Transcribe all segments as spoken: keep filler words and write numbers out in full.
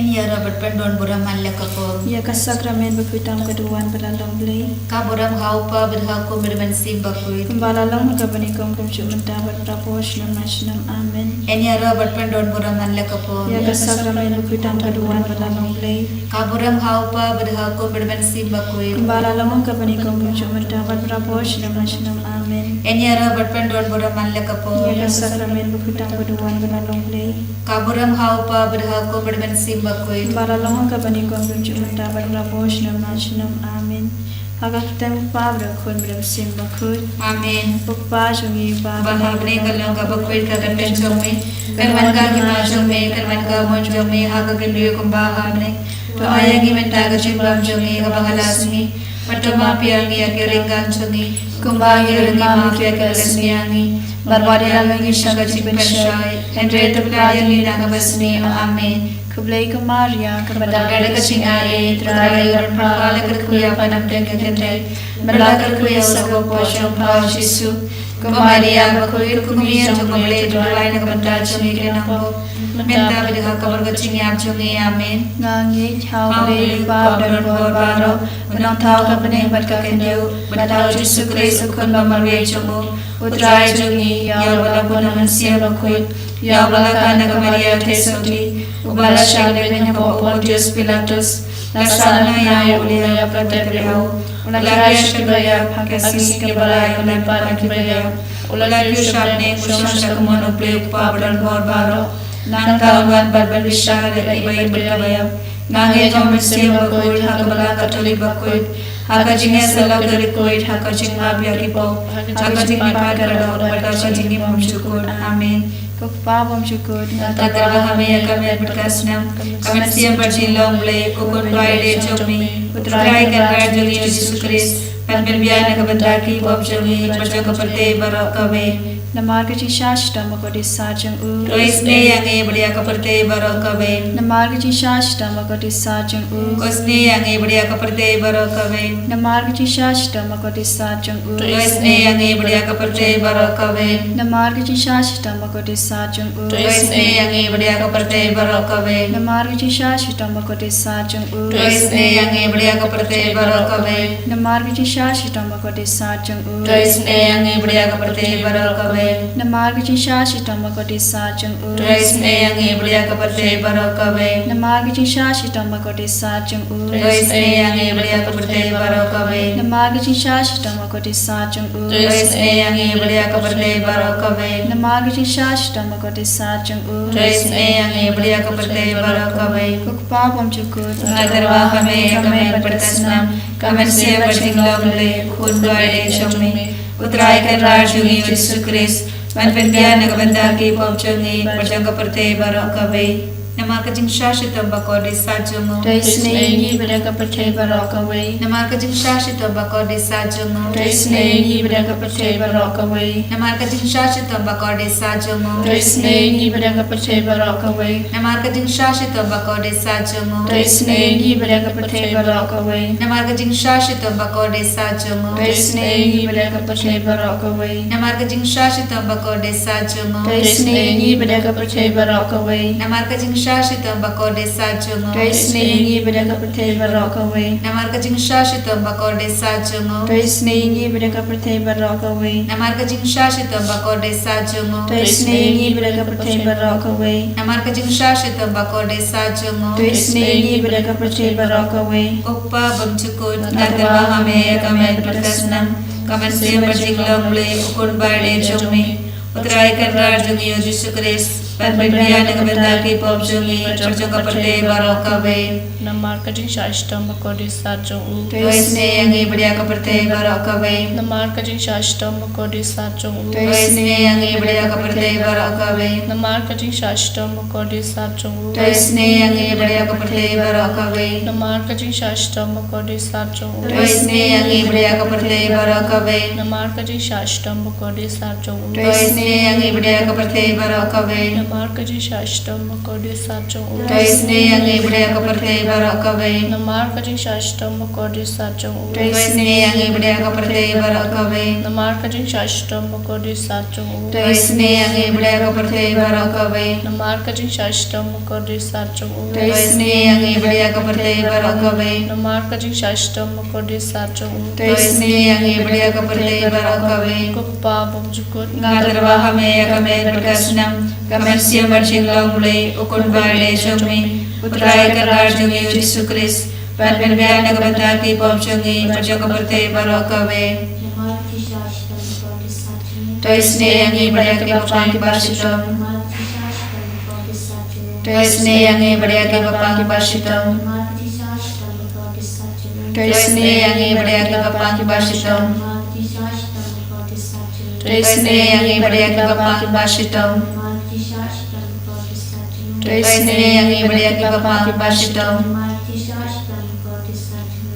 Ïa Robert Pendon burom man la ka pom. Ïa ka sakramen bakhuid tam ka duwan ba la long Blei. Ka burom ha u Kpa bad ha u Khun bad ha u Mynsiem Bakhuid. Kumba la long ha kaba nyngkong kumjuh mynta bad barabor shnong na shnong. Amen. Ïa Robert Pendon burom man la ka pom. Ïa ka sakramen bakhuid tam ka duwan ba la long Blei. Ka burom ha u Kpa bad ha u Khun bad ha u Mynsiem Bakhuid. Kumba la long ha kaba nyngkong kumjuh mynta bad barabor shnong na shnong. Amen. Ïa Robert Pendon burom man la ka pom. Ïa ka sakramen bakhuid tam ka duwan ba la long Blei. Ka burom ha u Kpa bad ha u Khun bad ha u Mynsiem Bakhuid. Kumba la long ha kaba nyngkong kumjuh mynta bad barabor shnong na shnong. Amen. Ha ka kyrteng u Kpa bad u Khun bad u Mynsiem Bakhuid. Amen. U Kpa jong ngi uba ha bneng, ka long kaba khuid ka kyrteng jong me. Kan wan ka hima jong me, kan wan ka mon jong me ha ka khyndiat kumba ha bneng. To ai ïa ngi mynta ka jingbam jong ngi kaba ha la sngi. Bad to map ïa ngi ïa ki ryngkang jong ngi, kumba ngi ruh ngi map ïa ki ba la sniew ïa ngi. Bad wat ïalam ïa ngi sha ka jingpynshoi, hynrei to pynïar ïa ngi na kaba sniew. Amen. Khublei ko Maria, kaba dap da ka jingaiei, U Trai u don bad pha, la kyrkhu ïa pha na pdeng ki kynthei, bad la kyrkhu ïa u kpoh jong pha u Jisu. Ko Maria bakhuid, ko Kmie jong U Blei, to duwai na ka bynta jong ngi ki nongbok, mynta bad ha ka por ka jingïap jong ngi. Amen. Nga ngeit ha U Blei U Kpa badonbor baroh, ba nongthaw ka bneng bad ka khyndiat, bad ha u Jisu Khrist u Khun bamarwei jong u, U Trai jong ngi, ïa uba la bun na u Mynsiem Bakhuid, ïa uba la khot na ka Maria theisotti, uba la shah leh beiñ hapoh Pontius Pilatus, la sahnarphna ïa u, la ïap bad la tep riewspah, u la kyiar sha kiba ïap, ha ka sngi kaba lai u la leit pat na kiba ïap, u la kiew sha bneng, u shong sha ka mon U Blei U Kpa badonbor baroh. Nangta un wan pat ban bishar ïa kiba im bad kiba ïap. Nga ngeit ha u Mynsiem Bakhuid, ha ka Balang Katholik bakhuid, ha ka jingïasyllok bakhuid, ha ka jingmap ïa ki pop, ha ka jingmihpat ka dohnud, bad ha ka jingim bymjukut. Amen. Ko Kpa bymjukut, nga tyrwa ha me ïa ka met bad ka snam, ka mynsiem bad ka jinglong Blei, U Khun ba ïeit jong me, U Trai Kynrad jong ngi U Jisu Khrist, ban pynbiang na ka bynta ki pop jong ngi bad jong ka pyrthei baroh kawei. Namar ka jingshah shitom bakordit sat jong u, to isynei ïa ngi bad ïa ka pyrthei baroh kawei. Namar ka jingshah shitom bakordit sat jong u, to isynei ïa ngi bad ïa ka pyrthei baroh kawei. Namar ka jingshah shitom bakordit sat jong u, to isynei ïa ngi bad ïa ka pyrthei baroh kawei. Namar ka jingshah shitom bakordit sat jong u, to isynei ïa ngi bad ïa ka pyrthei baroh kawei. Namar ka jingshah shitom bakordit sat jong u, to isynei ïa ngi bad ïa ka pyrthei baroh kawei. Namar ka jingshah shitom bakordit sat jong u, to isynei ïa ngi bad ïa ka pyrthei baroh kawei. Namar ka jingshah shitom bakordit sat jong u, to isynei ïa ngi bad ïa ka pyrthei baroh kawei. Namar ka jingshah shitom bakordit sat jong u, to isynei ïa ngi bad ïa ka pyrthei baroh kawei. Namar ka jingshah shitom bakordit sat jong u, to isynei ïa ngi bad ïa ka pyrthei baroh kawei. Namar ka jingshah shitom bakordit sat jong u, to isynei ïa ngi bad ïa ka pyrthei baroh kawei. Ko Kpa bymjukut, nga tyrwa ha me ïa ka met bad ka snam, ka mynsiem bad ka jinglong Blei, U Khun ba ïeit jong me, U Trai Kynrad jong ngi U Jisu Khrist, ban pynbiang na ka bynta ki pop jong ngi bad jong ka pyrthei baroh kawei. Namar ka jingshah shitom bakordit sat jong u, to isynei ïa ngi bad ïa ka pyrthei baroh kawei. Namar ka jingshah shitom bakordit sat jong u, to isynei ïa ngi bad ïa ka pyrthei baroh kawei. Namar ka jingshah shitom bakordit sat jong u, to isynei ïa ngi bad ïa ka pyrthei baroh kawei. Namar ka jingshah shitom bakordit sat jong u, to isynei ïa ngi bad ïa ka pyrthei baroh kawei. Namar ka jingshah shitom bakordit sat jong u, to isynei ïa ngi bad ïa ka pyrthei baroh kawei. Namar ka jingshah shitom bakordit sat jong u, to isynei ïa ngi bad ïa ka pyrthei baroh kawei. Namar ka jingshah shitom bakordit sat jong u, to isynei ïa ngi bad ïa ka pyrthei baroh kawei. Namar ka jingshah shitom bakordit sat jong u, to isynei ïa ngi bad ïa ka pyrthei baroh kawei. Namar ka jingshah shitom bakordit sat jong u, to isynei ïa ngi bad ïa ka pyrthei baroh kawei. Namar ka jingshah shitom bakordit sat jong u, to isynei ïa ngi bad ïa ka pyrthei baroh kawei. Ko Kpa bymjukut, nga tyrwa ha me ïa ka met bad ka snam, ka mynsiem bad ka jinglong Blei, U Khun ba ïeit jong me, U Trai Kynrad jong ngi U Jisu Khrist, ban pynbiang na ka bynta ki pop jong ngi bad jong ka pyrthei baroh kawei. Namar ka jingshah shitom bakordit sat jong u, to isynei ïa ngi bad ïa ka pyrthei baroh kawei. Namar ka jingshah shitom bakordit sat jong u, to isynei ïa ngi bad ïa ka pyrthei baroh kawei. Namar ka jingshah shitom bakordit sat jong u, to isynei ïa ngi bad ïa ka pyrthei baroh kawei. Namar ka jingshah shitom bakordit sat jong u, to isynei ïa ngi bad ïa ka pyrthei baroh kawei. Namar ka jingshah shitom bakordit sat jong u, to isynei ïa ngi bad ïa ka pyrthei baroh kawei. Namar ka jingshah shitom bakordit sat jong u. To isynei ïa ngi bad ïa ka pyrthei baroh kawei. Namar ka jingshah shitom bakordit sat jong u. To isynei ïa ngi bad ïa ka pyrthei baroh kawei. Namar ka jingshah shitom bakordit sat jong u. To isynei ïa ngi bad ïa ka pyrthei baroh kawei. Namar ka jingshah shitom bakordit sat jong u. To isynei ïa ngi bad ïa ka pyrthei baroh kawei. Namar ka jingshah shitom bakordit sat jong u. To isynei ïa ngi bad ïa ka pyrthei baroh kawei. Ko Pa bymjukut. Nga tyrwa ha me ïa ka met bad ka snam, ka mynsiem bad jinglong Blei, u Kynrad jong me, u Trai Kynrad jong ngi u Jisu Khrist, ban pynbiang na ka bynta ki pop jong ngi bad jong ka pyrthei baroh kawei. To isynei ïa ngi bad ïa ki bapang kiba shitom. To isynei ïa ngi bad ïa ki bapang kiba shitom. To isynei ïa ngi bad ïa ki bapang kiba shitom. To isynei ïa ngi bad ïa ki bapang kiba shitom. To isynei ïa ngi bad ïa ki bapang kiba shitom.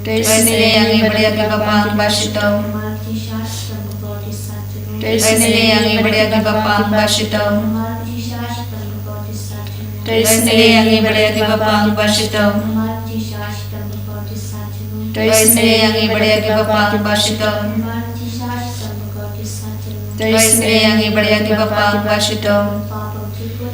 To isynei ïa ngi bad ïa ki bapang kiba shitom. To isynei ïa ngi bad ïa ki bapang kiba shitom. To isynei ïa ngi bad ïa ki bapang kiba shitom. To isynei ïa ngi bad ïa ki bapang kiba shitom. To isynei ïa ngi bad ïa ki bapang kiba shitom.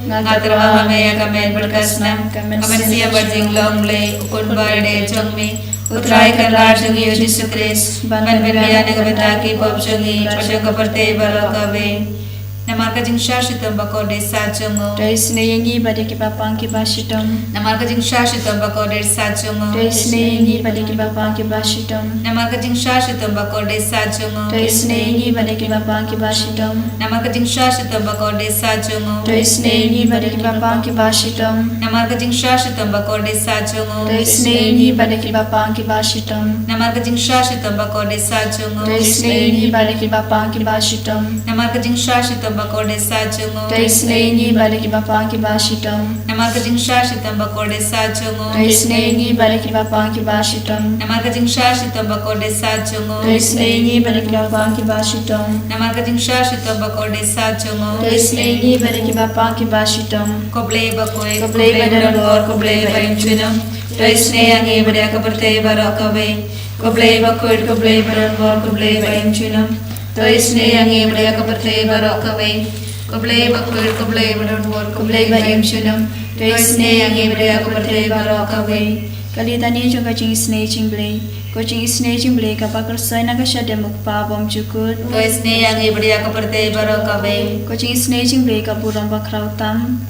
Nga tyrwa ha me ïa ka met bad ka snam, ka mynsiem bad jinglong Blei, u Kynrad jong me, u Trai Kynrad jong ngi u Jisu Khrist, ban pynbiang na ka bynta ki pop jong ngi bad jong ka pyrthei baroh kawei. Namar ka jingshah shitom bakordit sat jong u. To isynei ïa ngi bad ïa ki bapang kiba shitom. Namar ka jingshah shitom bakordit sat jong u. To isynei ïa ngi bad ïa ki bapang kiba shitom. Namar ka jingshah shitom bakordit sat jong u. To isynei ïa ngi bad ïa ki bapang kiba shitom. Namar ka jingshah shitom bakordit sat jong u. To isynei ïa ngi bad ïa ki bapang kiba shitom. Namar ka jingshah shitom bakordit sat jong u. To isynei ïa ngi bad ïa ki bapang kiba shitom. Namar ka jingshah shitom bakordit sat jong u. To isynei ïa ngi bad ïa ki bapang kiba shitom. Namar ka jingshah shitom bakordit sat jong u. To isynei ïa ngi bad ïa ki bapang kiba shitom. Namar ka jingshah shitom bakordit sat jong u. To isynei ïa ngi bad ïa ki bapang kiba shitom. Namar ka jingshah shitom bakordit sat jong u. To isynei ïa ngi bad ïa ki bapang kiba shitom. Namar ka jingshah shitom bakordit sat jong u. To isynei ïa ngi bad ïa ki bapang kiba shitom. Ko Blei bakhuid, ko Blei badonbor, ko Blei baïum junom. To isynei ïa ngi bad ïa ka pyrthei baroh kawei. Ko Blei bakhuid, ko Blei badonbor, ko Blei baïum junom. To isynei ïa ngi bad ïa ka pyrthei baroh kawei. Ko Blei bakhuid, ko Blei badonbor, ko Blei baïum junom. To isynei ïa ngi bad ïa ka pyrthei baroh kawei. Ka litani jong ka jingisynei jong Blei. Ko jingisynei jong Blei kaba kyrsoi na ka shadem u Kpa bymjukut. To isynei ïa ngi bad ïa ka pyrthei baroh kawei. Ko jingisynei jong Blei ka burom bakhraw tam.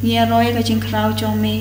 Ngi ïaroh ïa ka jingkhraw jong me.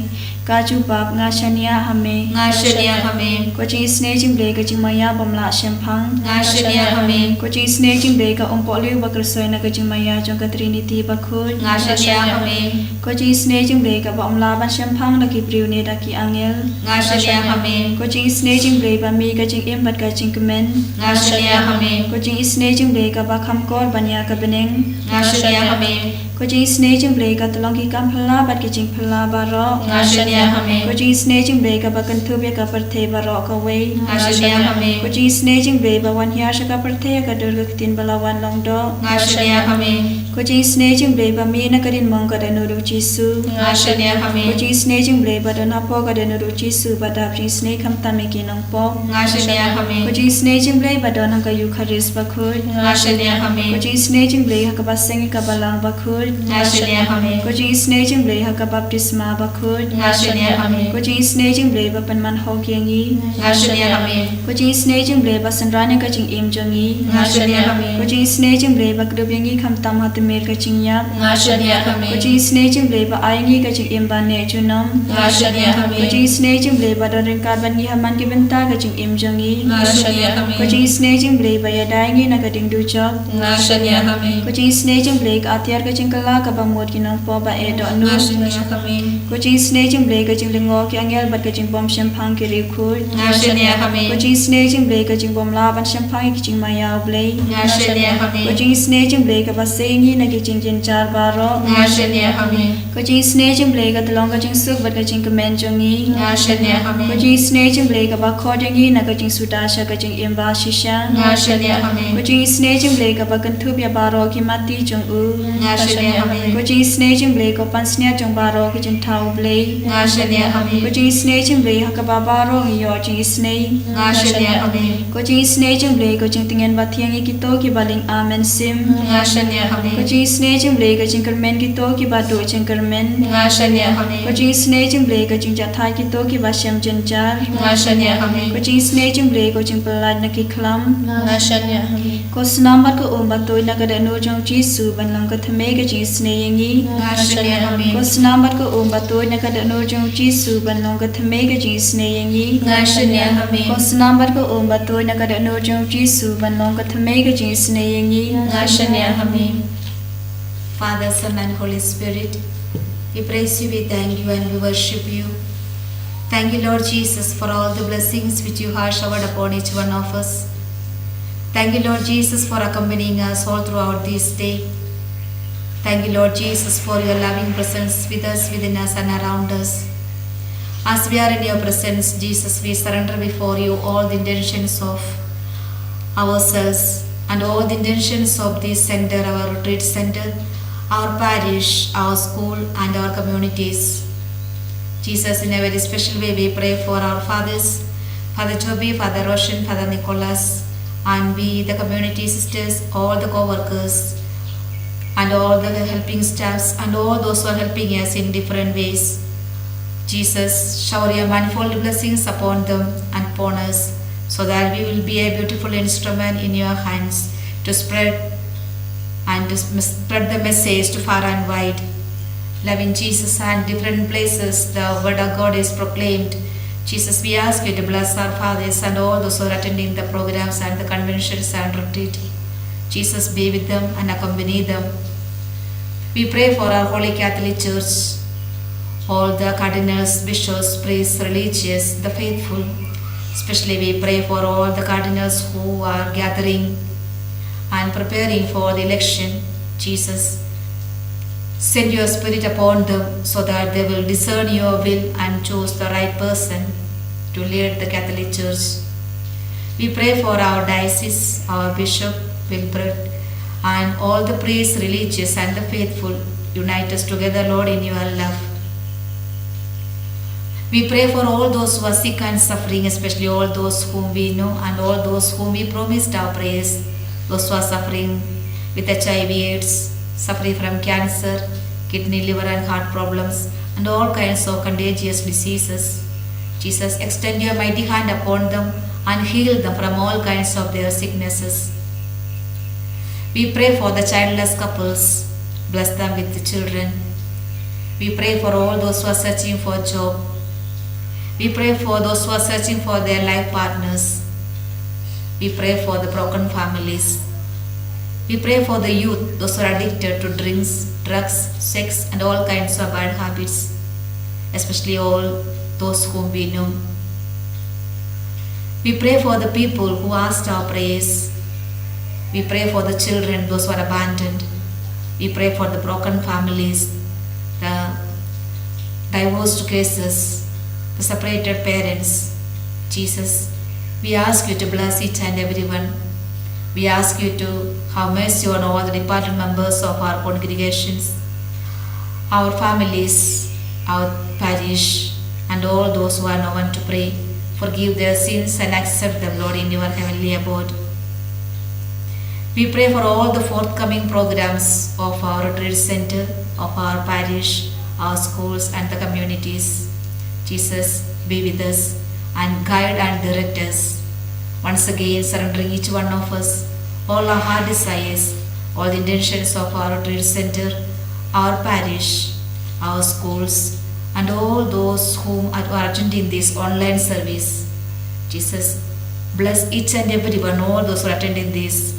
Ka jubab, nga shaniah ha me. Nga shaniah ha me. Ko jingisynei jong Blei ka jingmaïa bym lah shemphang. Nga shaniah ha me. Ko jingisynei jong Blei ka umpohliew ba kyrsoi na ka jingmaïa jong ka Trinity bakhuid. Nga shaniah ha me. Ko jingisynei jong Blei kaba ym lah ban shemphang da ki briew ne da ki angel. Nga shaniah ha me. Ko jingisynei jong Blei ba mih ka jingim bad ka jingkmen. Nga shaniah ha me. Ko jingisynei jong Blei kaba kham kor ban ïa ka bneng. Nga shaniah ha me. Ko jingisynei jong Blei ka tyllong ki kam phylla bad ki jingphylla baroh. Nga shaniah ha me. Ko jingisynei jong Blei kaba kynthup ïa ka pyrthei baroh kawei. Nga shaniah ha me. Ko jingisynei jong Blei ba wan hiar sha ka pyrthei ïa ka dur ka ktien ba la wan long doh. Nga shaniah ha me. Ko jingisynei jong Blei ba mih na ka diengmong ka dohnud u Jisu. Nga shaniah ha me. Ko jingisynei jong Blei ba don hapoh ka dohnud u Jisu ba dap jingisynei khamtam ïa ki nongpop. Nga shaniah ha me. Ko jingisynei jong Blei ba don ha ka Eukharist bakhuid. Nga shaniah ha me. Ko jingisynei jong Blei ha kaba seng ïa ka balang bakhuid. Nga shaniah ha me. Ko jingisynei jong Blei ha ka baptisma bakhuid. Nga shaniah ha me. Ko jingisynei jong Blei ba pynman hok ïa ngi. Nga shaniah ha me. Ko jingisynei jong Blei ba synran ïa ka jingim jong ngi. Nga shaniah ha me. Ko jingisynei jong Blei ba kdup ïa ngi khamtam ha tmier ka jingïap. Nga shaniah ha me. Ko jingisynei jong Blei ba ai ïa ngi ka jingim ba neh junom. Nga shaniah ha me. Ko jingisynei jong Blei ba don ryngkat bad ngi ha man ki bynta ka jingim jong ngi. Nga shaniah ha me. Ko jingisynei jong Blei ba ïada ïa ngi na ka diengdujok. Nga shaniah ha me. Ko jingisynei jong Blei ka atiar ka jingkylla kaba mut ki nongpop ba eh dohnud. Nga shaniah ha me. Ko jingisynei jong U Blei, ka jinglyngngoh ki angel bad ka jingbym shemphang ki riewkhuid. Nga shaniah ha me. Ko jingisynei jong U Blei, ka jingbym lah ban shemphang ïa ki jingmaïa U Blei. Nga shaniah ha me. Ko jingisynei jong U Blei, kaba sei ïa ngi na ki jingjynjar baroh. Nga shaniah ha me. Ko jingisynei jong U Blei, ka tyllong ka jingsuk bad ka jingkmen jong ngi. Nga shaniah ha me. Ko jingisynei jong U Blei, kaba khot ïa ngi na ka jingsuda sha ka jingim ba shisha. Nga shaniah ha me. Ko jingisynei jong U Blei, kaba kynthup ïa baroh ki matti jong u. Nga shaniah ha me. Ko jingisynei jong U Blei, ko pansngiat jong baroh ki jingthaw U Blei. Nga shaniah ha me. Ko jingisynei jong U Blei, ha kaba baroh ngi ïoh jingisynei. Nga shaniah ha me. Ko jingisynei jong U Blei, ko jingtngen bathiang ïa kito kiba lyngkha mynsiem. Nga shaniah ha me. Ko jingisynei jong U Blei, ko jingkyrmen kito kiba duh jingkyrmen. Nga shaniah ha me. Ko jingisynei jong U Blei, ko jingjahthait kito kiba shem jynjar. Nga shaniah ha me. Ko jingisynei jong U Blei, ko jingpyllait na ki khlam. Nga shaniah ha me. Ko snam bad ko um ba tuid na ka dohnud jong U Jisu ban long ka thymmei ka jingisynei ïa ngi. Nga shaniah ha me. Ko snam bad ko um ba tuid na ka dohnud jong U Jisu ban long ka thymmei ka jingisynei ïa ngi. Nga shaniah ha me. Ko snam bad ko um ba tuid na ka dohnud jong U Jisu ban long ka thymmei ka jingisynei ïa ngi. Nga shaniah ha me. Father, Son, and Holy Spirit, we praise you, we thank you, and we worship you. Thank you, Lord Jesus, for all the blessings which you have showered upon each one of us. Thank you, Lord Jesus, for accompanying us all throughout this day. Thank you, Lord Jesus, for your loving presence with us, within us, and around us. As we are in your presence, Jesus, we surrender before you all the intentions of ourselves and all the intentions of this center, our retreat center, our parish, our school, and our communities. Jesus, in a very special way, we pray for our fathers, Father Joby, Father Roshan, Father Nicholas, and we, the community sisters, all the co-workers, and all the helping staffs, and all those who are helping us in different ways. Jesus, shower your manifold blessings upon them and upon us, so that we will be a beautiful instrument in your hands to spread and to spread the message to far and wide. Loving Jesus, and different places the word of God is proclaimed. Jesus, we ask you to bless our fathers and all those who are attending the programs and the conventions and retreat. Jesus, be with them and accompany them. We pray for our Holy Catholic Church, all the cardinals, bishops, priests, religious, the faithful. Especially we pray for all the cardinals who are gathering and preparing for the election. Jesus, send your spirit upon them so that they will discern your will and choose the right person to lead the Catholic Church. We pray for our diocese, our Bishop Wilfred, and all the priests, religious, and the faithful. Unite us together, Lord, in your love. We pray for all those who are sick and suffering, especially all those whom we know and all those whom we promised our prayers, those who are suffering with H I V AIDS, suffering from cancer, kidney, liver, and heart problems, and all kinds of contagious diseases. Jesus, extend your mighty hand upon them and heal them from all kinds of their sicknesses. We pray for the childless couples. Bless them with the children. We pray for all those who are searching for a job. We pray for those who are searching for their life partners. We pray for the broken families. We pray for the youth, those who are addicted to drinks, drugs, sex, and all kinds of bad habits, especially all those whom we know. We pray for the people who asked our prayers. We pray for the children, those who are abandoned. We pray for the broken families, the divorced cases, the separated parents. Jesus, we ask you to bless each and everyone. We ask you to have mercy on all the departed members of our congregations, our families, our parish, and all those who are now on to pray. Forgive their sins and accept them, Lord, in your heavenly abode. We pray for all the forthcoming programs of our retreat center, of our parish, our schools, and the communities. Jesus, be with us and guide and direct us. Once again, surrendering each one of us, all our heart desires, all the intentions of our retreat center, our parish, our schools, and all those whom are, are attending this online service. Jesus, bless each and every one, all those who are attending this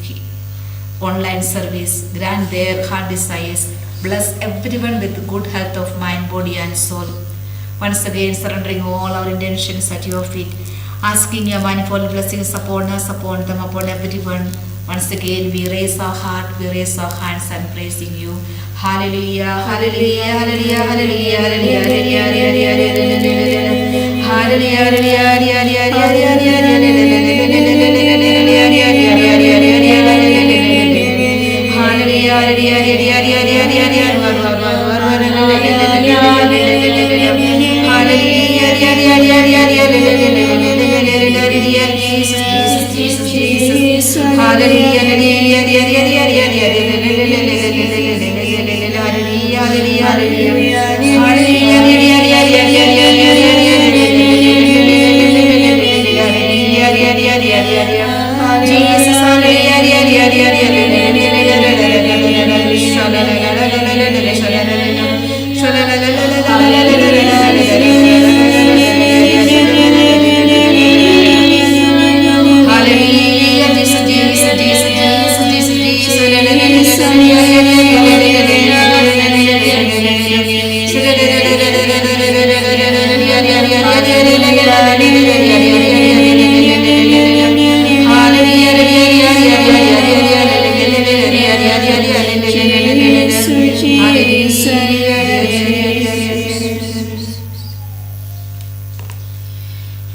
online service. Grant their heart desires. Bless everyone with good health of mind, body and soul. Once again, surrendering all our intentions at your feet, asking your manifold blessings upon us, upon them, upon everyone. Once again, we raise our heart, we raise our hands and praising you. Hallelujah, hallelujah, hallelujah, hallelujah, hallelujah, hallelujah, hallelujah, hallelujah.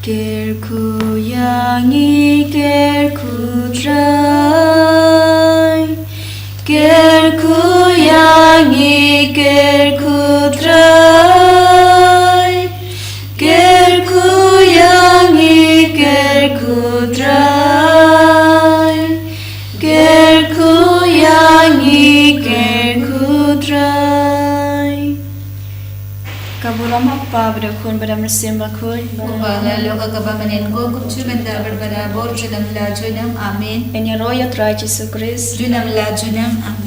Kyrkhu ïa ngi, kyrkhu Trai. Kyrkhu ïa ngi, kyrkhu Trai. Kyrkhu ïa ngi, kyrkhu Trai. Kyrkhu ïa ngi, kyrkhu Trai. Ka burom ha u Kpa bad u Khun bad u Mynsiem Bakhuid. Uba la long ha kaba mynnin, ko kumjuh mynta bad barabor, junom la junom. Amen. Ngin ïaroh ïa u Trai Jisu Khrist. Junom la junom. Amen.